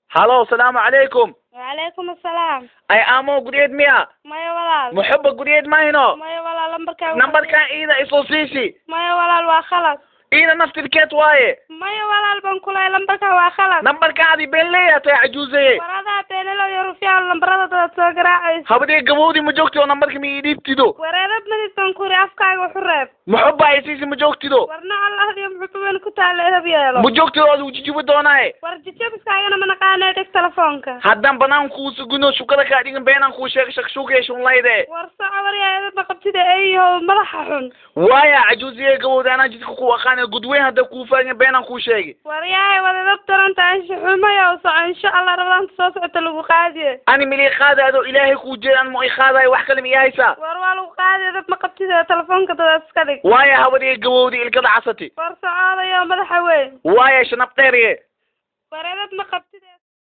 Halo, salaamu calaykum. Wacalaykum assalaam. Ay amo guryeed miya? Maya walaal. Muxuba guryeed mahino? Maya walaal, lambarkaa. Nambarkan iida isoo siisi. Maya walaal, waa khalad. Iida naftirkeed waaye. Maya walaal baan kulay, lambarkaa waa khalad. Nambarkaadi been leeyaa tahay, cajuusaye. War adaa beenalow iyo rufyaan, lambarada dadaad soo garaacaysa. Habadee gabowdi, ma joogtido? Nambarka ma ii dhiibtido? Wareerad madid baan ku iri, afkaaga waxu reeb. Muxuba ay siisi, ma joogtido? War nacal ahdiyo muxuba weyn ku taalla, edab yeelo. Ma joogtido? Adigu jijibi doonaaye. War jijabiskaagana ma naqaanee, dhig telefoonka. Haddaan banaan kuu sugino, shukada kaa dhigan, beenaan kuu sheegay, shakshuukaya shunlayde. War soco, waryaa, edab ma qabtida, eeyahow madaxa xun. Waaya cajuusiye gabowdi, anaa jidka ku aqaana gudweyn, hadda kuu faagin, beenaan kuu sheegi. Waryaahay, wad edab daranta, anshaxumayow, soco, insha Allah rabadaanta soo socota lagu qaadiye. Ani milii qaada? Adoo ilaahay kuu jeedaan ma i qaadayo, wax kale ma ii haysaa? War waa lagu qaadi, edab ma qabtida, telefoonka dadaad iska dhig. Waaya habadii gabowdi, ilkada casati. War socoodayo madaxa weyn. Waaya shanab dheeriye. War edab ma qabtid.